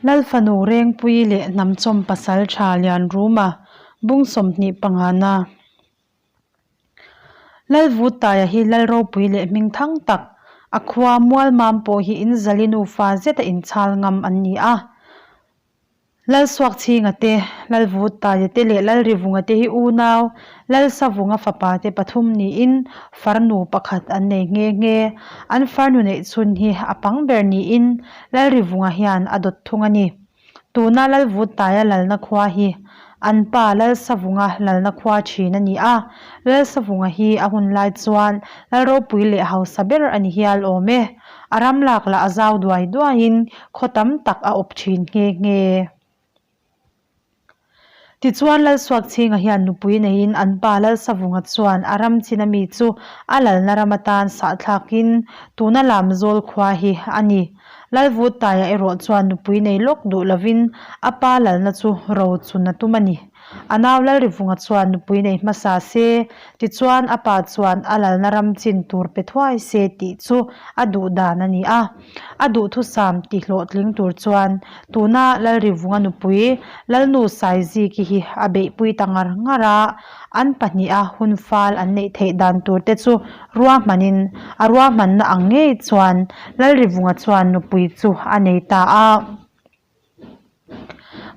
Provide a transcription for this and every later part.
Lalfanu Rengpuii leh Hnamchawm Pasaltha Lianruma bung 25 na. Lalvutaia hi Lalropui leh hmingthang tak, a khua Mualmam pawh hi inzali nufa zeta inchhal ngam an ni a. Lalsuakchhinga te, Lalvutaia te leh Lalrivunga te hi unau, Lalsavunga fapa te pathum niin farnu pakhat an nei nghe nghe. An farnu neih chhun hi a pang ber niin Lalrivunga hian a dawt thung a ni. Tuna Lalvutaia lalna khua hi an pa Lalsavunga lalna khua thin a ni a, Lalsavunga hi a hun lai chuan Lalropui leh hausa ber a ni hial awm e. A ram lak lah a zau duai duaiin khaw tam tak a awp thin nghe nghe. Tichuan Lalsuakchhinga hian nupui neiin an pa Lalsavunga chuan a ram chin ami chu a lalna ram atan sahthlakin tuna Lamzawl khua hi a ni. Lalvutaia erawh chuan nupui nei lawk duh lovin a pa lalna chu ro chun a tum a ni. A nau Lalrivunga chuan nupui nei hmasa se, tichuan a pa chuan a lalna ram chin tur pe thuai se tih chu a duh dan a ni a. A duhthusam ti hlawhtling tur chuan tuna Lalrivunga nupui Lalnu Saiziki hi a beihpui ta ngar ngar a, an pahniha hun fal an neih theih dan tur te chu ruahmanin a ruahmanna ang ngei chuan Lalrivunga chuan nupui chu a nei ta a.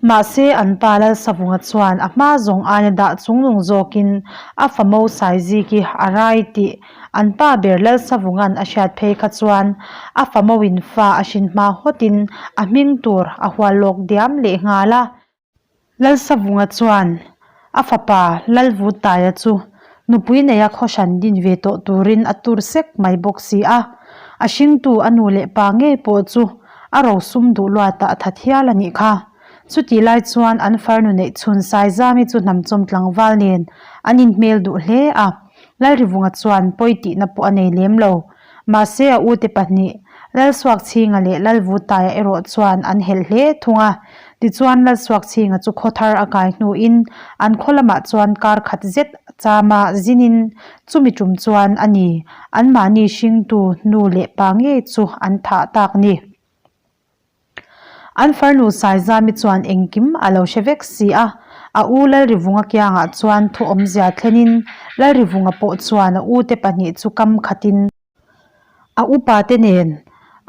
Mahse, an pa Lalsavunga chuan a hma zawng aina dah chungnung zawkin a famo Saiziki a rai tih an pa ber Lalsavunga'n a hriat phei kha chuan a famoin fa a hrin hma hawtin a hming tur a hual lawk diam leh nghal a. Lalsavunga chuan a fapa Lalvutaia chu nupui neia khawhran din ve tawh turin a tur sek mai bawk si a, a hringtu a nu leh pa ngei pawh chu a rosum duh luatah a that hial a nih kha. Chutih lai chuan an farnu neih chhun Saizami chu hnamchawm tlangval nen an inhmel duh hle a, Lalrivunga chuan pawi tihna pawh a nei lem lo. Mahse a ute pahnih, Lalsuakchhinga leh Lalvutaia erawh chuan an helh hle thung a. Tichuan Lalsuakchhinga chu khaw thar a kai hnuin an khaw lamah chuan kar khat zet chama zinin chumi tum chuan a ni, anmahni hringtu nu leh pa ngei chu an thah tak ni. An farnu Saizami chuan engkim a lo hre vek si a, a u Lalrivunga kiangah chuan thu awmzia thlenin Lalrivunga pawh chuan a ute pahnih chu kam khatin a upate nen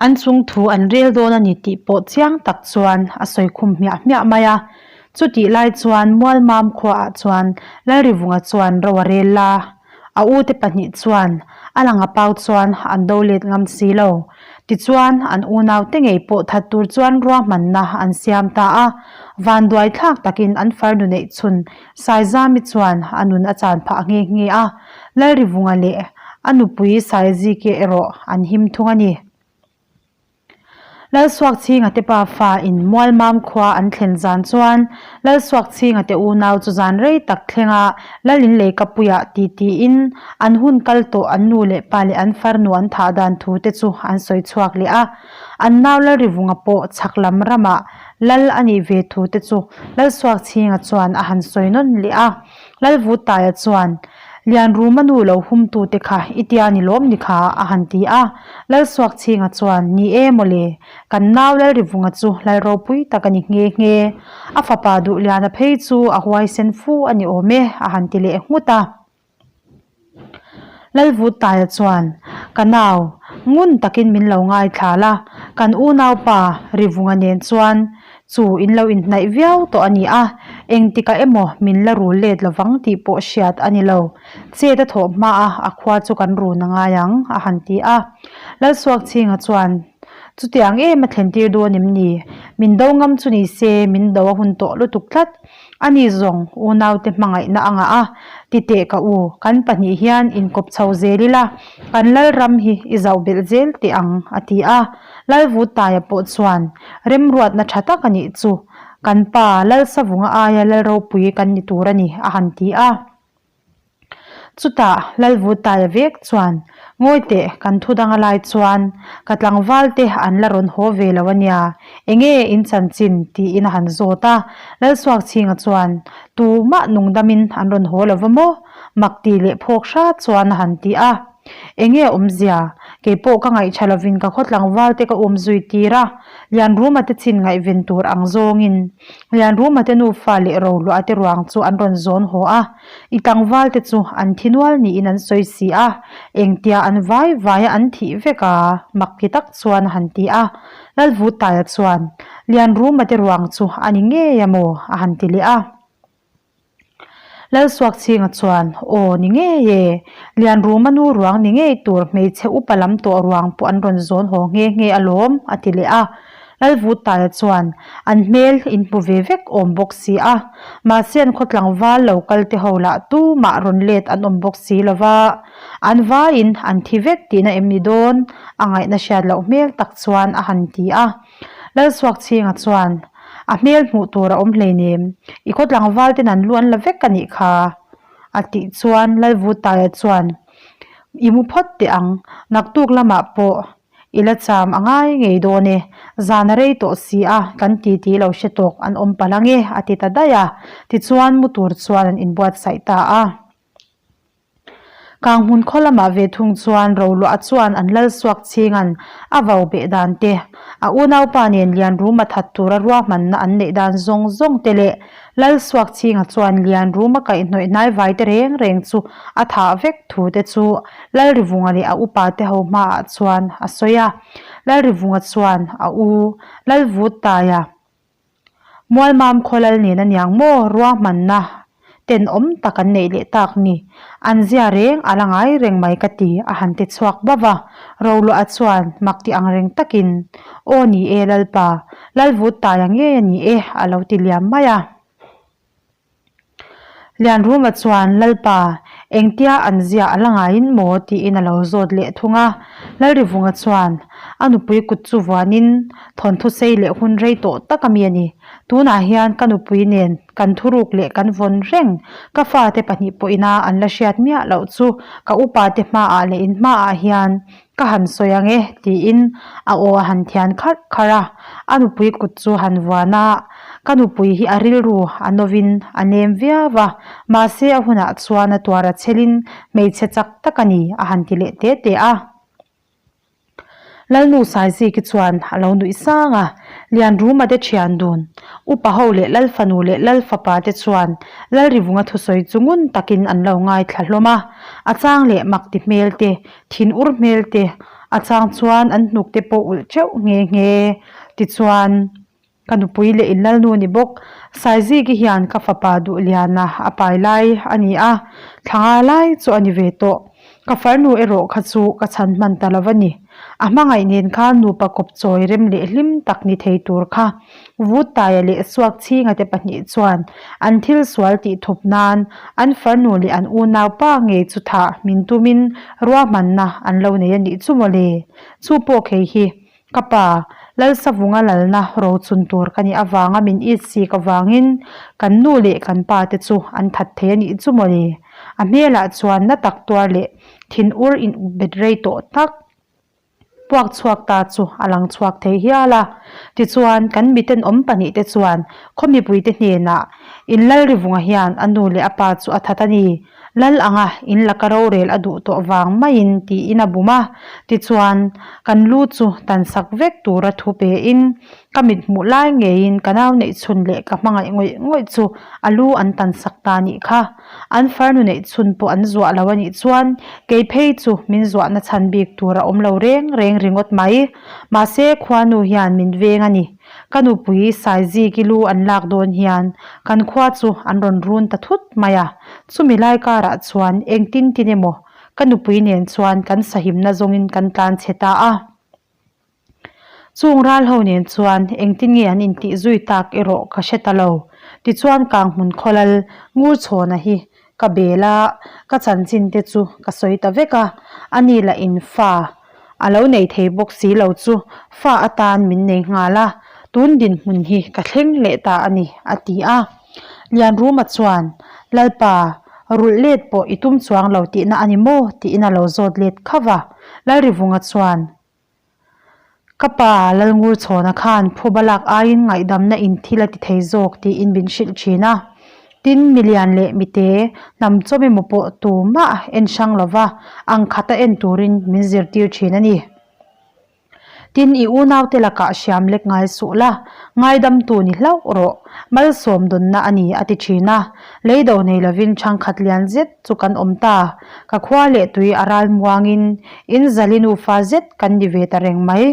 an chung thu an rel dawn a ni tih pawh chiang tak chuan a sawi khum hmiah hmiah mai a. Chutih lai chuan Mualmam khuaah chuan Lalrivunga chuan ro a rel la. A ute pahnih chuan a lang a pau chuan an do let ngam si lo. Tichuan, an unaute ngei pawh that tur chuan ruahmanna an siam ta a. Vanduai thlak takin an farnu neih chhun Saizami chuan a nun a chan phah nghe nghe a. Lalrivunga leh a nupui Saiziki erawh an him thung a ni. Lalsuakchhinga te pa fa in Mualmam khua an thlen zan chuan Lalsuakchhinga te unau chu zan rei tak thlenga Lal in leikapuiah ti tiin an hun kal tawh an nu leh pa leh an farnu an thah dan thu te chu an sawi chhuak leh a. An nau Lalrivunga pawh chhak lam ramah Lal a nih ve thu te chu Lalsuakchhinga chuan a han sawi nawn leh a. Lalvutaia chuan, Lianruma nu lo humtute kha i tia ni lawm ni kha? a han ti a. Lalsuakchhinga chuan, Ni e mawle, kan nau Lalrivunga chu Lalropui tak a ni nghe nghe. A fapa Duhliana phei chu a huaisen fu a ni awm e, a han ti leh nghut a. Lalvutaia chuan, Ka nau, ngun takin min lo ngaithla la, kan unaupa Rivunga nen chuan chu in lo inhnaih viau tawh a ni a, engtikah emaw min la rul let lovang tih pawh hriat a ni lo. Chet a thawh hma a, a khua chu kan run a ngai ang, a han ti a. Lalsuakchhinga chuan, Chutiang em a thlentir dawn em ni? Min do ngam chu ni se, min do a hun tawh lutuk tlat. A ni zawng, unaute hmangaihna a ngah a, ti teh ka u, kan pahnih hian inkawp chho zel ila, kan Lalram hi i zauh belh zel teh ang, a ti a. Lalvutaia pawh chuan, Remruatna tha tak a nih chu, kan pa Lalsavunga aia Lalropui kan ni tur a ni, a han ti a. Chutah Lalvutaia vek chuan, Ngawi teh, kan thu dang a lai chuan ka tlangval te an la rawn haw ve lo a nia, enge in chanchin? tiin a han zawt a. Lalsuakchhinga chuan, Tumah nungdamin an rawn haw lo va maw? Mak ti leh phawk hra chuan a han ti a. Enge awmzia? Keipawh ka ngaihṭha lovin ka khaw tlangval te ka um zui tir a, Lianruma te chin ngaihven tur ang zawngin Lianruma te nufa leh Roluah te ruang chu an rawn zawn haw a, i tlangval te chu an thi nual niin an sawi si a, engtia an vai vaia an thih vek a, mak ti tak chuan a han ti a. Lalvutaia chuan, Lianruma te ruang chu a ni ngei a maw? a han ti leh a. Lalsuakchhinga chuan, Aw, ni ngei e. Lianruma nu ruang ni ngei tur hmeichhe upa lam tawh ruang pawh an rawn zawn haw nghe nghe alawm, a ti leh a. Lalvutaia chuan, An hmel in hmu ve vek awm bawk si a, mahse an khaw tlangval lo kal te ho lah tumah rawn let an awm bawk si lo va, an vaiin an thi vek tihna em ni dawn? a ngaihna hriat loh hmel tak chuan a han ti a. Lalsuakchhinga chuan, A hmel hmuh tur a awm hleinem, i khaw tlangval ten an lu an la vek a nih kha, a tih chuan Lalvutaia chuan, I mu phawt teh ang, naktuk lamah pawh i la cham a ngai ngei dawn e, zan a rei tawh si a, kan ti ti lo hre tawk an awm palh ang e, a ti ta daih a, tichuan mu tur chuan an inbuatsaih ta a. Kanghmun khaw lamah ve thung chuan Roluah chuan an lal suak chhinga'n a vau beh dan te, a unaupa nen Lianruma that tura ruahmanna an neih dan zawng zawng te leh Lal suak chhinga chuan Lianruma kaihhnawih hnaivai te reng reng chu a thah vek thu te chu Lalrivunga leh a upa te ho hmaah chuan a sawi a. Lalrivunga chuan a u Lalvuttaia Mualmam khawlal nen a niang maw ruahmanna tenawm tak an neih leh tak ni. An zia reng a la ngai reng mai ka ti a han ti chhuak bauh a. Roluah chuan mak ti ang reng takin, Aw ni e Lalpa, Lalvut taia ngei a ni e a lo ti liam mai a. Lianruma chuan, Lalpa, engtia an zia a la ngaiin maw? tiin a lo zawt leh thung a. Lalrivunga chuan, A nupui kut chu vuanin thawnthu sei leh hun rei tawh tak a mi a ni. Tunah hian ka nupui nen kan thuruk leh kan vawn reng, ka fate pahnih pawhina an la hriat miah loh chu ka upate hmaah leh in hmaah hian Ka han sawi ang e, tiin a aw a han thian kharh kharh a. A nupui kut chu han vuan a, ka nupui hi a rilru a novin a nem viau a, mahse a hunah chuan a tuar a chelin hmeichhe chak tak a ni, a han ti leh te te a. Lalnu Saiziki chuan a lo nuih sang a, Lianruma te thian dun, upa ho leh Lalfanu leh Lalfapa te chuan Lalrivunga thusawi chu ngun takin an lo ngaithla hlawm a, a chang leh mak ti hmel te, Thin ur hmel te a chang chuan an hnuk te pawh ulh teuh nghe nghe. Tichuan, ka nupui leh in lalnu ni bawk. Saiziki hian ka fapa Duhliana a pai lai a ni a, thla nga lai chu a ni ve tawh. Ka farnu erawh kha chu ka chhan hman ta lo a ni. A hmangaih nen khan nupa kawp chawi rem leh hlim tak ni thei tur kha Vuttaia leh Suakchhinga te pahnih chuan an thil sual tih thup nan an farnu leh an unaupa ngei chu thah min tumin ruahmanna an lo nei a nih chu maw le? Chu pawh khei hi ka pa Lalsavunga lalna rochun tur ka nih avanga min it sik avangin kan nu leh kan pa te chu an that thei a nih chu maw le? A hmelah chuan na tak tuar leh thinur in up bet rei tawh tak. Puak chhuak ta chu a lang chhuak thei hial a. Tichuan, kan mitenawm pahnihte chuan khaw mipuite hnenah, In Lalrivunga hian a nu leh a pa chu a that a ni. Lal anga in laka rorel a duh tawh vang maiin tiin a bum a. Tichuan, kan lu chu tansak vek tura thu pein, ka mit hmuh lai ngeiin ka nau neihchhun leh ka hmangaih ngawih ngawih chu a lu an tansak ta nih kha. An farnu neih chhun pawh an zuah lo a nih chuan kei phei chu min zuahna chhan bik tur a awm lo reng reng ringawt mai. Mahse khuanu hian min veng a ni. Ka nupui Saiziki lu an lak dawn hian kan khua chu an rawn run ta thut mai a. Chumi lai karah chuan engtin tin emaw ka nupui nen chuan kan sahimna zawngin kan tlan chhe ta a. Chung ral ho nen chuan engtin nge an intih zui tak erawh ka hre ta lo. Tichuan Kanghmun khawlal Ngurchhawna hi ka bel a, ka chanchin te chu ka sawi ta vek a, ani lah in fa a lo nei thei bawk si lo chu fa atan min nei nghal a, tun dinhmun hi ka thleng leh ta a ni, a ti a. Lianruma chuan, Lalpa, rulh let pawh i tum chuang lo tihna a ni maw? tiin a lo zawt let khauh a. Lalrivunga chuan, Ka pa Lalngurchhawna khan phuba lak aiin ngaihdamna in thil a ti thei zawk tiin min hrilh thin a. Tin, milian leh mite, hnam chawm emaw pawh tumah en hrang lova ang khata en turin min zirtir thin a ni. Tin, i unaute lakah hriam lek ngai suh la, ngaidamtu ni hlauh rawh, malsawm dawnna a ni a ti thin a. Leido nei lovin thangkhat lian zet chu kan awm ta, ka khua leh tui a ral muangin in zali nufa zet kan ni ve ta reng mai.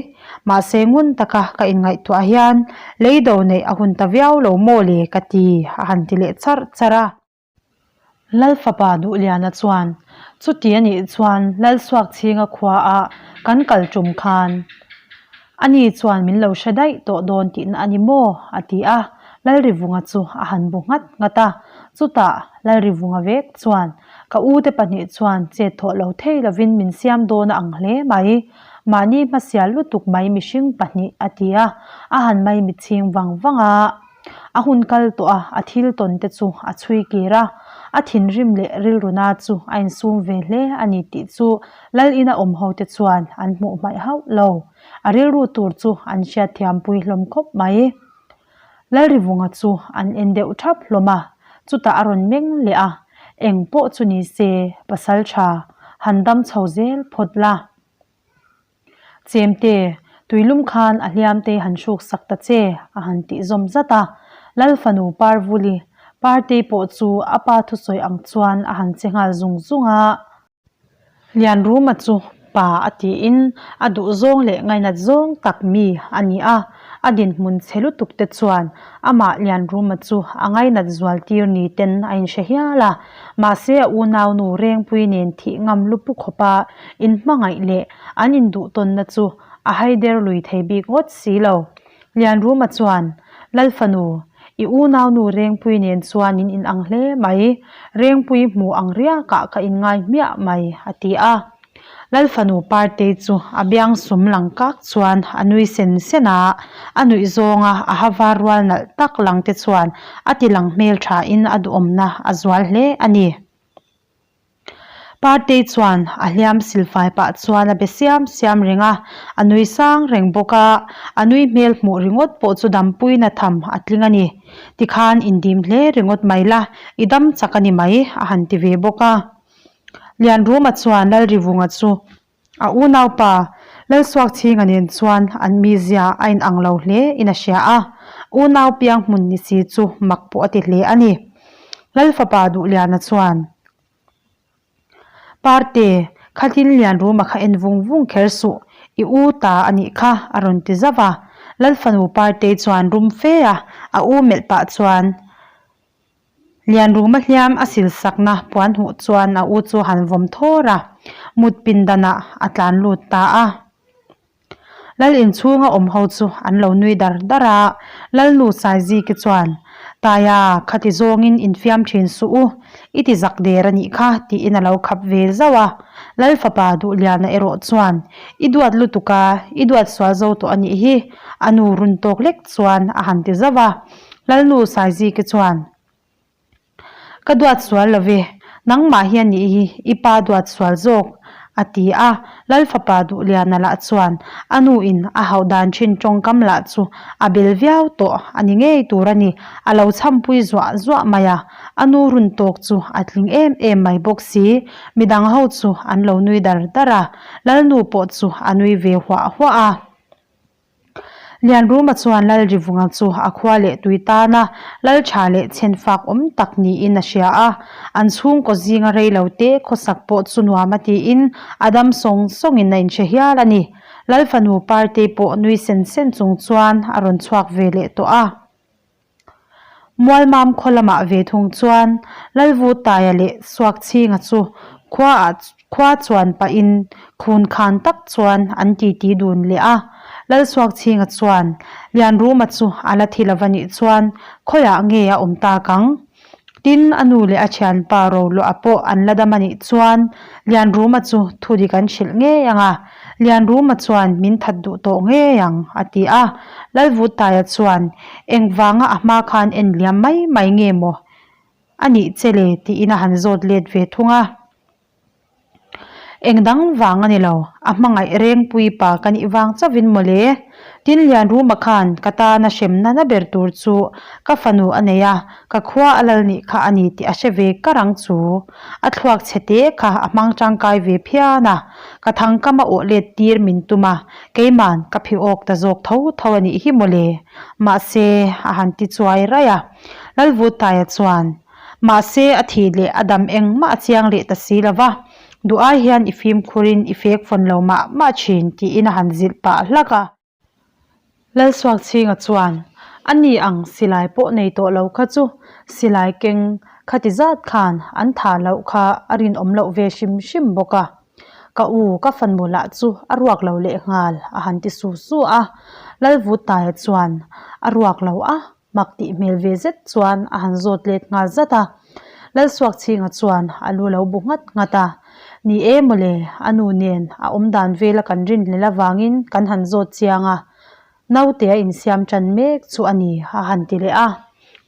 Mahse ngun taka ka inngaihtuah hian leido neih a hun ta viau lo maw le ka ti a han ti leh charh charh a. Lalfapa Duhliana chuan, Chuti a nih chuan Lalsuakchhinga khuaah kan kal tum khan ani chuan min lo hre daih tawh dawn tihna a ni maw? a ti a. Lalrivunga chu a han bu nghat nghat a. Chutah Lalrivunga vek chuan, Ka ute pahnih chuan chet thawh lo thei lovin min siam dawn a ang hle mai. Mahni hmasial lutuk mai mihring pahnih a ti a. A han maimichhing vang vang a. A hun kal tawh a, a thil tawn te chu a chhui kir a, a thinrim leh rilruna chu a insum ve hle a ni tih chu Lal ina awm ho te chuan an hmuh hmaih hauh lo. A rilru tur chu an hriatthiampui hlawm khawp mai. Lalrivunga chu an en deuh thap hlawm a, chutah a rawn meng leh a, eng pawh chu ni se pasal tha han dam chho zel phawt la. Chemte, tuilum khan a hliamte han hruk sak ta che, a han tih zawm zat a. Lal fanu Parvuli, Partei pawh chu a pa thusawi ang chuan a han che nghal zung zung a. Lianruma chu pa a tiin a duhzawng leh ngainat zawng tak mi a ni a, a dinhmun chhe lutuk te chuan amah Lianruma chu a ngainat zual tir ni ten a inhre hial a. Mahse a unaunu Rengpui nen thih ngam lupu khawpa inhmangaih leh an induhtawnna chu a haider lui thei bik ngawt si lo. Lianruma chuan, Lal fanu, i unaunu Rengpui nen chuan in inang hle mai, Rengpui hmu ang riakah ka inngai hmiah mai, a ti a. Lal fanu Partei chu a biang sum lang kak chuan a nui sen sen a, a nuih zawnga a ha var rual nalh tak lang te chuan a ti lang hmel thain a duhawmna a zual hle a ni. Partei chuan a hliam silfai pah chuan a be siam siam reng a, a nui sang reng bawk a, a nui hmel hmuh ringawt pawh chu dampuina tham a tling a ni. Tikhan indim hle ringawt mai la, i dam chak a ni mai, a han ti ve bawk a. Lianruma chuan Lalrivunga chu a unaupa Lalsuakchhinga nen chuan an mizia a inang lo hle in a hria a, unau piang hmun ni si chu mak pawh a ti hle a ni. Lalfapa Duhliana chuan, Parte, khatin Lianruma kha en vung vung kher suh, i u ta a nih kha, a rawn ti zauh a. Lalfanu Partei chuan rum fe a, a u melh pah chuan, Lianruma hliam a sil sakna puan hmuh chuan a u chu han vawm thawr a, mut pindanah a tlan lut ta a. Lal inchhunga awm ho chu an lo nui dar dar a, Lalnu Saiziki chuan, Taia, khati zawngin infiam thin suh u, i ti zak der a nih kha, tiin a lo khap ve zauh a. Lal fapa Duhliana erawh chuan, I duat lutuk a, i duat sual zo tawh a nih hi, a nu run tawk lek chuan a han ti zauh a. Lalnu Saiziki chuan, Ka duat sual lo ve, nangmah hi a nih hi i pa duat sual zawk, a ti a. Lal fapa Duhliana lah chuan a nu in a hauh dan thin tawngkam lah chu a bel viau tawh a ni ngei tur a ni, a lo chhampui zuah zuah mai a, a nu run tawk chu a tling em em mai bawk si. Midang ho chu an lo nui dar dar a, Lalnu pawh chu a nui ve huah huah a. Lianruma chuan Lalrivunga chu a khua leh tui tana lal tha leh chhen fak awm tak niin a hria a, an chhungkaw zinga rei lo te khawsak pawh chu nuam a tiin a dam sawng sawngin a inhre hial a ni. Lal fanu Partei pawh nui sen sen chung chuan a rawn chhuak ve leh tawh a. Mualmam khaw lamah ve thung chuan Lalvutaia leh Suakchhinga chu khuaah khua chuan pahin khun khan tak chuan an titi dun leh a. Lalsuakchhinga chuan Lianruma chu a la thi lova nih chuan khawiah nge a awm tak ang? Tin, a nu leh a thianpa Roluah pawh an la dam a nih chuan Lianruma chu thu dik an hrilh ngei ang a, Lianruma chuan min that duh tawh ngei ang, a ti a. Lalvutaia chuan, Engvanga a hma khan en liam mai mai nge maw a nih che le? tiin a han zawt let ve thung a. Eng dang vang a ni lo, a hmangaih Rengpui pa ka nih vang chauhin mawle. Tin Lianruma khan ka tana hremna na ber tur chu ka fanu a nei a, ka khua a lal nih kha a ni tih a hre ve kar ang chu. A thluak chhe te kha a hmang tangkai ve phian a, ka thangkam a awh let tir min tum a, keiman ka phi awk ta zawk tho tho a nih hi mawle. Mahse, a han ti chuai raih a. Lalvutaia chuan, Mahse, a thih leh a dam engmah a chiang leh ta si lo va, duh ai hian i fimkhurin i fek fawn lo mah mah thin, tiin a han zilh pah hlak a. Lalsuakchhinga chuan, A ni ang, silai pawh nei tawh lo kha chu silai keng khati zat khan an thah loh kha a rinawm loh ve hrim hrim bawk a. Ka u, ka fanu lah chu a ruak lo lehnghal, a han ti su su a. Lalvutaia chuan, A ruak lo a, Mak tih hmel ve zet chuan a han zawt let nghal zat a. Lalsuakchhinga chuan a lu lo bu nghat nghat a. Ni e mawle, a nu nen a awmdan vela kan rinhlel avangin kan han zawt chiang a. Naute a insiam tan mek chu a ni a han ti leh a.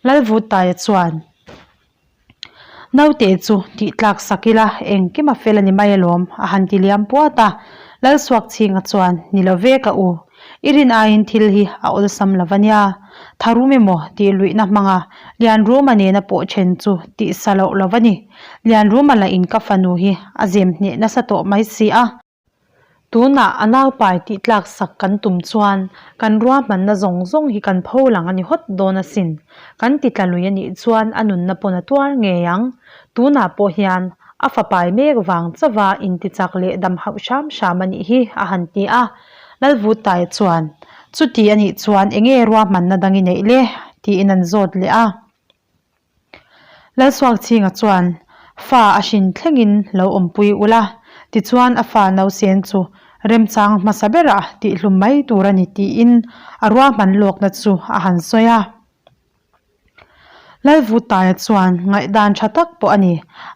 Lalvutaia chuan. Naute chu tih tlak sak ila engkim a fel a ni mai alawm a han ti liam puat a. Lalsuakchhinga chuan, Ni lo ve ka u, i rin aiin thil hi a awlsam lo va nia. Tharum emaw tih luihna hmanga Lianruma nena pawh then chu tih sa loh lo va ni. Lianruma lah in ka fanu hi a zem hneh nasa tawh mai si a. Tunah a naupai tih tlak sak kan tum chuan kan ruahmanna zawng zawng hi kan pho lang a ni hawt dawn asin. Kan ti tla lui a nih chuan a nunna pawn a tuar ngei ang. Tunah pawh hian a fapai mek vang chauha intichak leh dam hauh hram hram a nih hi a han ti a. Lalvutaia chuan, Chuti a nih chuan enge ruahmanna dang i neih le? tiin an zawt leh a. Lalsuakchhinga chuan fa a hrin thlengin lo awmpui ula, tichuan a fa nausen chu remchang hmasa berah tihhlum mai tur a ni tiin a ruahman lawkna chu a han sawi a. Lalvutaia chuan ngaihdan tha tak pawh a ni,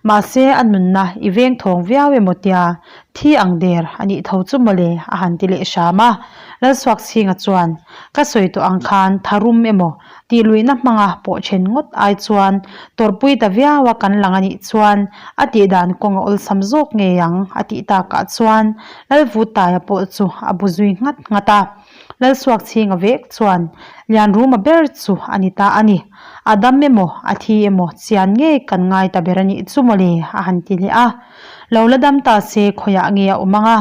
mahse a nunna i veng thawng viau emaw tia thi ang der a nih tho chu mawle a han ti leh hram a. Lalsuakchhinga chuan ka sawi tawh ang khan tharum emaw Tih luihna hmanga pawh then ngawt ai chuan tawrhpui ta viau a kan lang a nih chuan a tih dan kawng a awlsam zawk ngei ang a tih takah chuan Lalvutaia pawh chu a bu zui nghat nghat a. Lalsuakchhinga vek chuan Lianruma ber chu a ni ta a ni. A dam emaw a thi emaw chian ngei kan ngai ta ber a nih chu mawle a han ti leh a. Lo la dam ta se khawiah nge a awm ang a,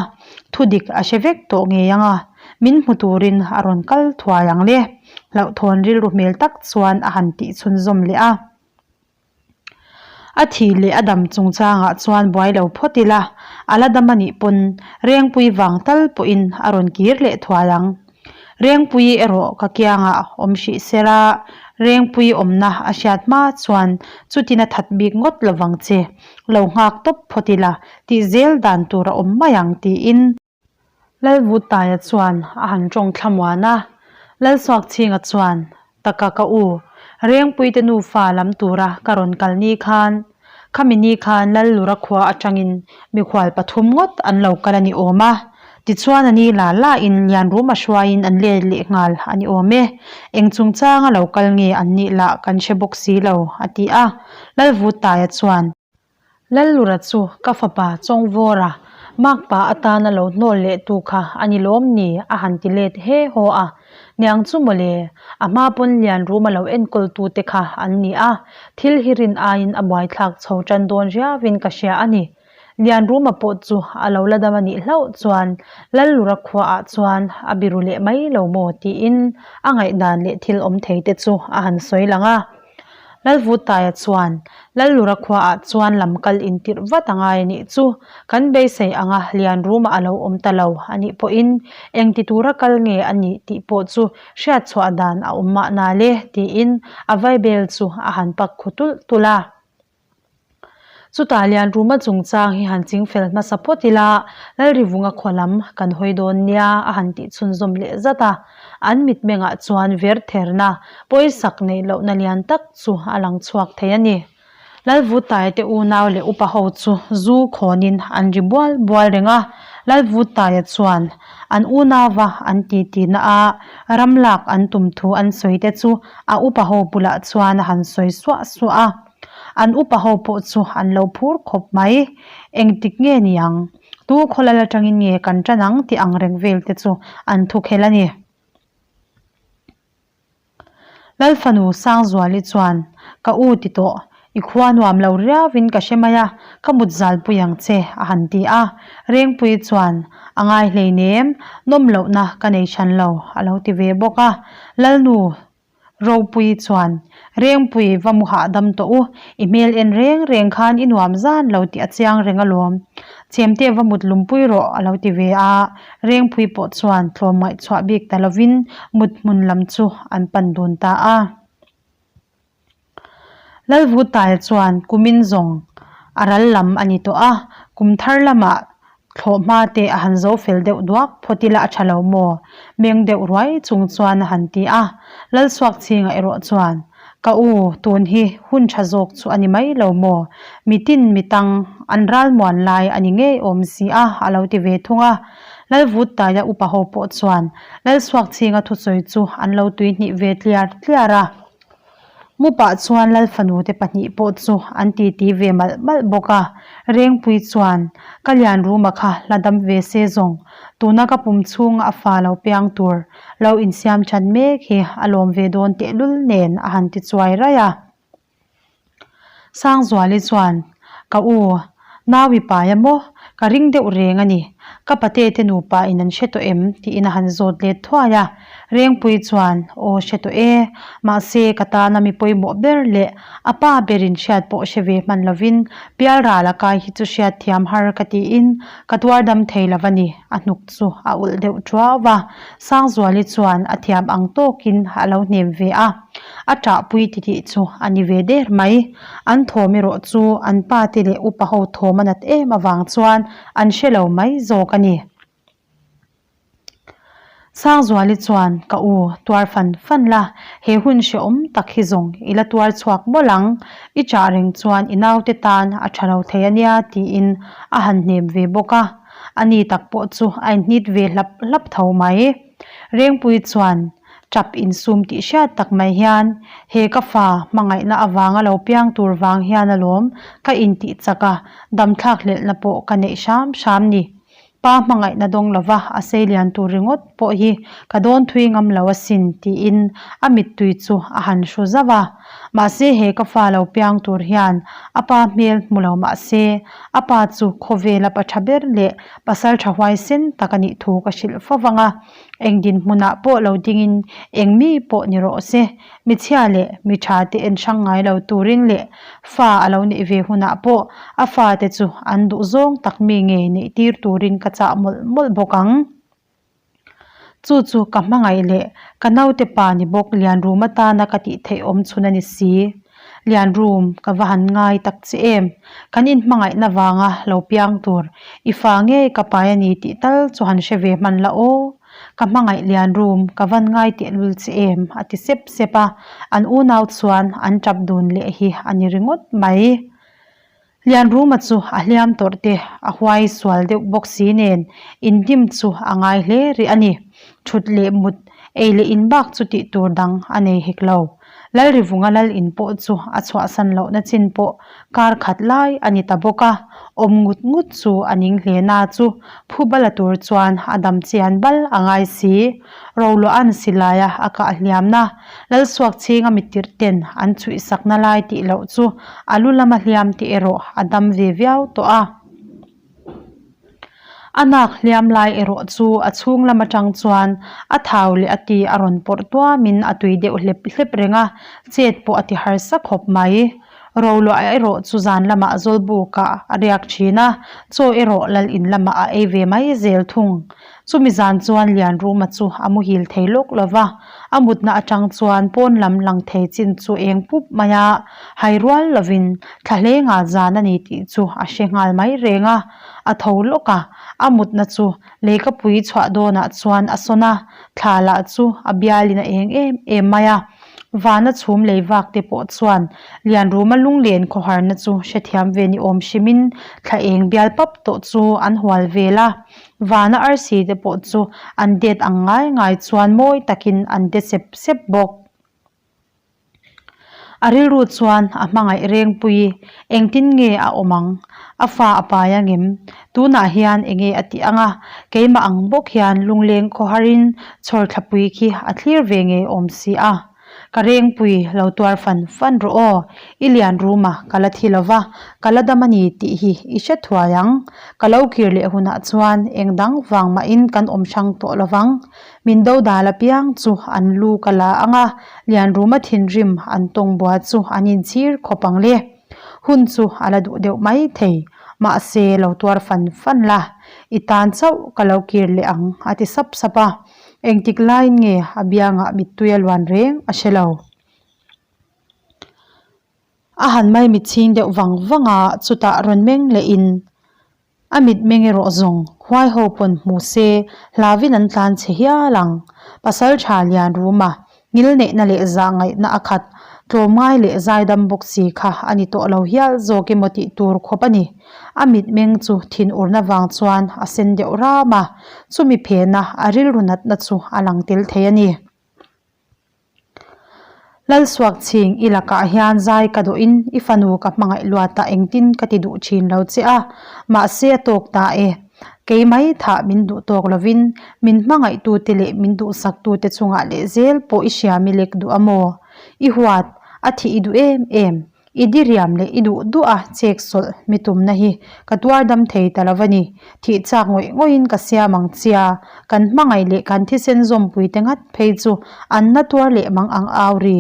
thudik a hre vek tawh ngei ang a, min hmu turin a rawn kal thuai ang le. Hlauhthawn rilru hmel tak chuan a han tih chhunzawm leh a. A thih leh a dam chungchangah chuan buai lo phawt ila, a la dam a nih pawn Rengpui vang tal pawhin a rawn kir leh thuai ang. Rengpui erawh ka kiangah awm hrih ser a, Rengpui awmna a hriat hma chuan chutin a that bik ngawt lovang che, lo nghak tawp phawt ila tih zel dan tur a awm mai ang tiin. Lalvutaia chuan a han tawng thlamuan a, Lalsuakchhinga chuan, Taka ka u, Rengpuite nufa lam tura ka rawn kal ni khan, khami ni khan Lallura khua atangin mikhual pathum ngawt an lo kal a ni awm a, tichuan a ni la la in Lianruma hruaiin an let leh nghal a ni awm e, eng chungchanga lo kal nge an nih lah kan hre bawk si lo, a ti a. Lalvutaia chuan. Lallura chu ka fapa Chawngvawra makpa atana lo hnawl leh tu kha a ni lawm ni? a han ti let he haw a. Niang chu mawle, a hma pawn lian ruma lo enkawl tu te kha an ni a, thil hi rin aiin a buaithlak chho tan dawn riauin ka hria a ni. Lian ruma pawh chu a lo la dam a nih hlauh chuan Lallura khuaah chuan a biru leh mai lo maw tiin a ngaihdan leh thil awm thei te chu a han sawi lang a. Lalvutaia chuan, Lallura khuaah chuan lam kal intirh vat a ngai a nih chu. Kan beisei anga lian ruma a lo awm ta lo a nih pawhin engti tura kal nge a nih tih pawh chu hriat chhuah dan a awm mahna le tiin a vaibel chu a han pak khu tulh tulh a. Chutah Lianruma chungchang hi han chingfel hmasa phawt ila, Lalrivunga khaw lam kan hawi dawn nia a han tih chhunzawm leh zat a. An mitmengah chuan vertherna, pawisak neih lohna lian tak chu a lang chhuak thei a ni. Lalvutaia te unau leh upa ho chu zu khawnin an ri bual bual reng a, Lalvutaia chuan an unauva an titi na a, ram lak an tum thu an sawi te chu a upa ho bulah chuan a han sawi suah suah a. An upa ho pawh chu an lo phur khawp mai. Engtik nge niang? Tu khawlal atangin nge kan tan ang tih ang reng vel te chu an thukhel a ni. Lalfanu Sangzuali chuan, Ka u ti tawh, i khua nuam lo riauin ka hre mai a, ka mut zalpui ang che, a han ti a. Rengpui chuan, A ngai hleinem, nawm lohna ka nei hran lo, a lo ti ve bawk a. Lalnu Ropui chuan, Rengpui va mu hahdam tawh u, i hmel en reng reng khan i nuam zan lo tih a chiang reng alawm. Chemte va mut lumpui rawh, a lo ti ve a. Rengpui pawh chuan tlawm ngaihchhuah bik ta lovin mut hmun lam chu an pan dun ta a. Lalvutaia chuan kumin zawng a ral lam a ni tawh a, kum thar lamah thlawh hma te a han zo fel deuh duak phawt ila a tha lo maw? Meng deuh ruai chung chuan a han ti a. Lalsuakchhinga erawh chuan, Ka u, tun hi hun tha zawk chu a ni mai lo maw? Mitin mitang an ralmuan lai a ni ngei awm si a, a lo ti ve thung a. Lalvuttaia upa ho pawh chuan Lalsuakchhinga thusawi chu an lo tuihnih ve tliar tliar a. Mupah chuan Lalfanu te pahnih pawh chu an titi ve malh malh bawk a, Rengpui chuan, Ka Lianruma kha la dam ve se zawng, tuna ka pum chhunga a fa lo piang tur lo insiam that mek hi a lawm ve dawn tehlul nen a han ti chuai raih a. Sangzuali chuan, Ka u, nau i pai a maw? Ka ring deuh reng a ni. Ka pate te nupa in an hre tawh em? tiin a han zawt let thuai a. Rengpui chuan, Aw hre tawh e. Mahse, ka tana mi pawimawh ber leh a pa berin hriat pawh hre ve hman lovin pialral a kai hi chu hriat thiam har ka tiin ka tuar dam thei lo a ni, a hnuk chu a ulh deuh thuau a. Sangzuali chuan a thiam ang tawkin a lo hnem ve a. A ṭahpui titih chu a ni ve der mai. An thawm erawh chu an pa te leh upa ho thawm a nat em avang chuan an hre lo mai zawk a ni. Sangzuali chuan, Ka u, tuar fan fan la, he hun hrehawm tak hi zawng i la tuar chhuak mawlh ang. I ṭah reng chuan i naute tan a ṭha lo thei a nia, tiin a han hnem ve bawk a. Ani tak pawh chu a inhnit ve hlap hlap tho mai. Rengpui chuan, Tap insum tih hriat tak mai hian he ka fa hmangaihna avanga lo piang tur vang hian alawm ka intih chak a, damthlak hlelhna pawh ka neih hram hram ni. Pa hmangaihna dawng lova a seilian tur ringawt pawh hi ka dawn thui ngam lo asin tiin a mittui chu a han hru zauh a. Mahse he ka fa lo piang tur hian a pa hmel hmu lo mahse a pa chu khawvela pa tha ber leh pasal tha huaisen tak a nih thu ka hrilh fo vang a. Eng dinhmunah pawh lo dingin eng mi pawh ni rawh se, michhia leh mi tha te en hrang ngai lo turin leh fa a lo neih ve hunah pawh a fate chu an duh zawng tak mi ngei neih tir turin ka chah mawlh mawlh bawk ang. Chu chu ka hmangaih leh ka naute pa ni bawk Lianrum atana ka tih theih awm chhun a ni si. Lianrum, ka va han ngai tak che em? Kan inhmangaihna vanga lo piang tur i fa ngei ka pai a ni tih tal chu han hre ve hman la aw. Ka hmangaih Lianrum, ka van ngai tehlul che em? a ti sep sep a, an unau chuan an tap dun leh hi a ni ringawt mai. Lianruma chu a hliam tawrh te a huai sual deuh bawk si nen inhnim chu a ngai hle rih a ni. Thut leh mut, ei leh in bak chu tih tur dang a nei hek lo. Lalrivunga lal in pawh chu a chhuahsan lohna chin pawh kar khat lai a ni ta bawk a, awm ngut ngut chu a ning hle na chu phu bala tur chuan a dam chian bal a ngai si. Roluahan silaia a kah hliamna Lalsuakchhinga mitirh ten an chhuihsakna lai tih loh chu a lu lama hliam tih erawh a dam ve viau tawh a. A nak hliam lai erawh chu a chhung lam atang chuan a thau leh a ti a rawn pawrh tuamin a tui deuh hlep hlep reng a, chet pawh a ti harsa khawp mai. Roluah erawh chu zan lamah Zawlbukah a riak thin a, chaw erawh lal in lamah a ei ve mai zel thung. Chumi zan chuan Lianruma chu a muhil thei lawk lo va, a mutna atang chuan pawn lam lang thei chin chu eng pup mai a, hai rual lovin thla hlenga zan a ni tih chu a hre nghal mai reng a, a tho lawk a, a mutna chu leikapui chhuah dawnah chuan a sawn a, thla lah chu a bialin a eng em em mai a. Vana chhum lei vak te pawh chuan Lianruma lunglen khawharna chu hrethiam ve ni awm hrimin thla eng bial pap tawh chu an hual vel a. Vana arsi te pawh chu an det ang ngai ngai chuan mawi takin an de sep sep bawk. A rilru chuan a hmangaih Rengpui engtin nge a awm ang? A fa a pai angem? Tunah hian enge a tih anga keimah ang bawk hian lungleng khawharin chhawrthlapui khi a thlir ve ngei awm si a. Ka Rengpui lo tuar fan fan rawh aw, i lian ruma ka la thi lova, ka la dam a ni tih hi i hre thuai ang. Ka lo kir leh hunah chuan eng dang vang mahin kan awm hrang tawh lovang. Min do dal apiang chu an lu ka la ang a, Lianruma thinrim an tawng bua chu an inchhir khawp ang le. Hun chu a la duh deuh mai thei, mahse lo tuar fan fan la, i tan chauh ka lo kir leh ang a ti sap sap a. Engtik laiin nge a biangah mittui a luan reng a hre lo. A han maimit chhing deuh vang vang a, chutah rawn meng lehin A mitmeng erawh zawng huai ho pawn hmu se hlauin an tlan chhe hial ang. Pasal tha lian ruma ngil neihna leh zah ngaihna a khat, tlawmngai leh zaidam bawk si kha a ni tawh lo hial zawk emaw tih tur khawp a ni. A mitmeng chu thinurna vang chuan a sen deuh ram a, chumi phena a rilru natna chu a lang tel thei a ni. Lalsuakchhing i lakah hian zai ka dawhin i fanu ka hmangaih luatah engtin ka ti duh thin lo che a, mahse a tawk ta e. Kei mai thah min duh tawk lovin min hmangaihtute leh min duhsaktute chungah leh zel pawh i hriam i lek duh a maw? I huat a thih i duh em em? I diriam leh i duh duh a chek sawlh mi tumna hi ka tuar dam thei ta lo a ni. Thih chak ngawih ngawihin ka siam ang chia, kan hmangaih leh kan thisen zawmpui te ngat phei chu an na tuar leh mang ang au ri,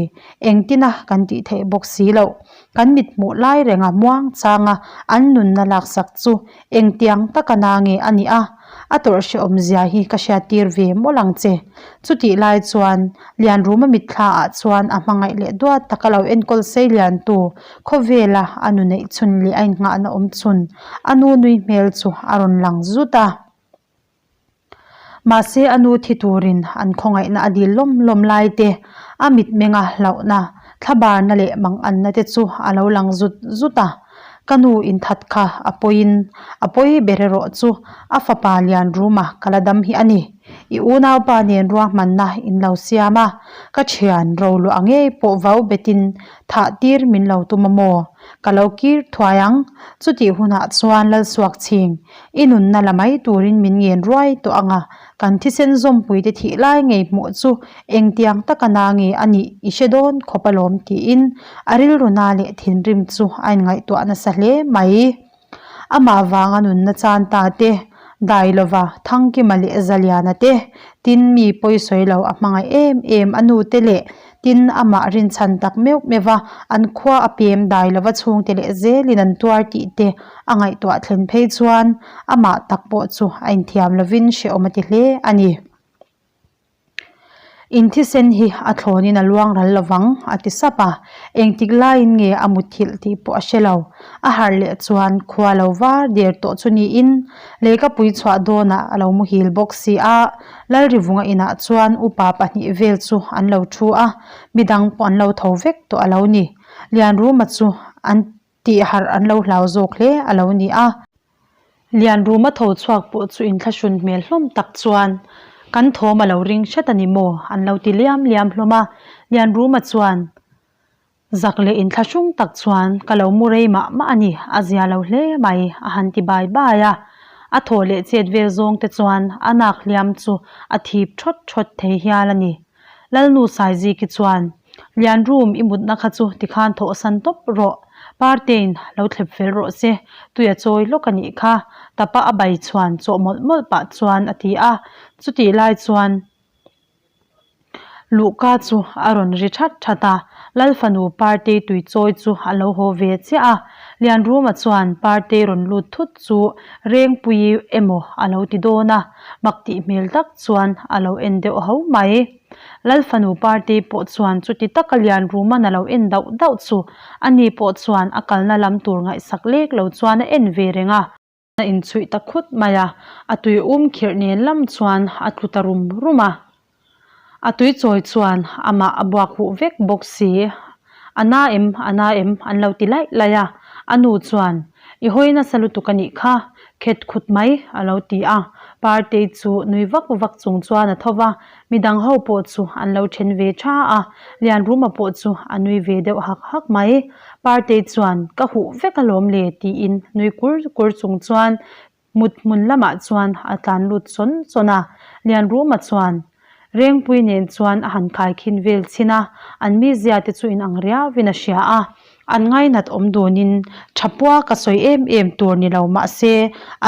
engtina kan tih theih bawk si loh. Kan mit hmuh lai renga muang changa an nunna laksak chu engtiang taka na nge a nih a, a tawrh hrehawm zia hi ka hriattir ve mawlh ang che. Chutih lai chuan Lianruma mitthla ah chuan a hmangaih leh duat taka lo enkawl sei liantu khawvela a nu neih chhun leh a innghahna awm chhun a nu nui hmel chu a rawn lang zut a. Mahse a nu thi turin an khawngaihna a dil lawm lawm lai te, a mitmenga hlauhna, thlabarna leh manganna te chu a lo lang zut zut a. Ka nu inthat kha a pawiin a pawi ber erawh chu a fapa Lianruma ka la dam hi a ni. I unaupa nen ruahmanna in lo siam a, ka thian roluah ngei pawh vau betin thah tir min lo tum a maw? Ka lo kir thuai ang. Chutih hunah chuan Lalsuakchhing, i nunna la mai turin min ngen ruai tawh ang a, kan thisen zawmpuite thih lai ngei hmuh chu engtiang taka na nge a nih i hre dawn khawp alawm tiin a rilru na leh thinrim chu a inngaihtuah nasa hle mai. Amah vanga nunna chan ta te, Dailova, Thangkima leh Zaliana te, tin mi pawisawi lo a hmangaih em em a nu te leh tin amah rinchhan tak meuh meuh va an khua a pem Dailova chhungte leh zelin an tuar tih te a ngaihtuah thlen phei chuan amah tak pawh chu a inthiam lovin hrehawm a ti hle a ni. In thisen hi a thlawnin a luang ral lovang a ti sap a, engtik laiin nge a muthilh tih pawh a hre lo. A harh leh chuan khua lo var der tawh chu niin lehkapui chhuah dawnah a lo muhil bawk si a, Lalrivunga inah chuan upa pahnih vel chu an lo thu a, midang pawh an lo tho vek tawh a lo ni. Lianruma chu an tih harh an lo hlau zawk hle a lo ni a. Lianruma tho chhuak pawh chu inthlahrun hmel hlawm tak chuan kan thawm a lo ring hret a ni maw? an lo ti liam liam hlawm a. Lianruma chuan zak leh inthlahrung tak chuan ka lo mu rei mah mah a ni, a zia lo hle mai a han ti bai bai a. A thaw leh chet vel zawng te chuan a nak hliam chu a thip thawt thawt thei hial a ni. Lalnu Saiziki chuan Lian room i mutna kha chu tikhan thawhsan tawp rawh. Partein lo thlep fel rawh se, tui a chawi lawk a nih kha, tapa a bai chhuan chawh mawlh mawlh pah chuan a ti a. Chutih lai chuan luhka chu a rawn ri that that a, Lalfanu Partei tui chawi chu a lo haw ve chiah a. Lian room-a chuan Partei rawn lut thut chu Rengpuii emaw a lo ti dawn a, mak tih hmel tak chuan a lo en deuh ho mai. Lalfanu party pawh chuan chuti taka lian Ruman a lo en dauh dauh chu a ni pawh chuan a kalna lam tur ngaihsak lek lo chuan a en ve reng a. A inchhuih ta khut mai a, a tui um khirh nen lam chuan a tlu ta rum rum a. A tui chawi chuan amah a buak huh vek bawk si. A na em, a na em an lo ti laih laih a, a nu chuan, I hawi nasa lutuk a nih kha, khet khut mai a lo ti a. Partei chu nui vak vak chung chuan a tho va, midang ho pawh chu an lo then ve tha a, Lianruma pawh chu a nui ve deuh hak hak mai. Partei chuan, Ka huh vek alawm le tiin nui kur kur chung chuan Mut hmun lamah chuan a tlan lut chawn chawn a, Lianruma chuan Rengpui nen chuan a han khaikhin vel chhin a, an mizia te chu inang riauin a hria a, an ngainat awm dunin tha pua ka sawi em em tur ni lo mah se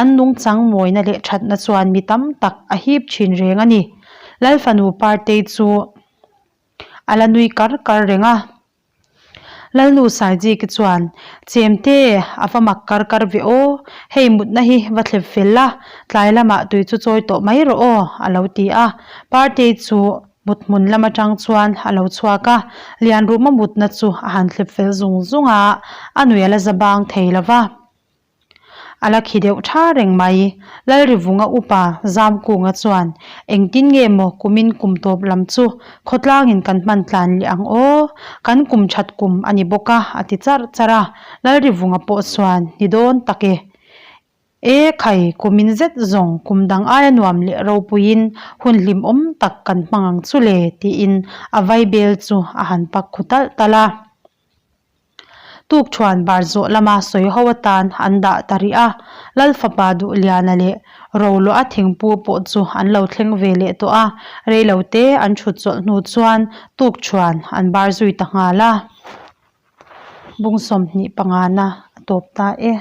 an nungchang mawina leh thatna chuan mi tam tak a hip thin reng a ni. Lalfanu Partei chu a la nui kar kar reng a. Lalnu Saijiki chuan, Chemte, a va mak kar kar ve aw, hei mutna hi va thlep fel la, tlai lamah tui chu chawi tawh mai rawh aw, a lo ti a. Partei chu mut hmun lam atang chuan a lo chhuak a, Lianruma mutna chu a han thlep fel zung zung a, a nui a la za bang thei lo va. A la khi deuh tha reng mai. Lalrivunga upa Zamkunga chuan, Engtin nge maw kumin kum tawp lam chu khawtlangin kan hman tlan leh ang aw? Kan kum that kum a ni bawk a, a ti charh charh a. Lalrivunga pawh chuan, Ni dawn tak e. E khai, kumin zet zawng kum dang aia nuam leh ropuiin hun hlimawm tak kan hmang ang chu le, tiin a vaibel chu a han pak khu talh talh a. Tukṭhuan bar zawh lama sawi ho atan an dah ta rih a, Lal fapa Duhliana leh Roluah thingpu pawh chu an lo thleng ve leh tawh a, reilote an ṭhut chawlh hnu chuan tukṭhuan an bar zui ta nghal a. Bung 25 na a tawp ta e.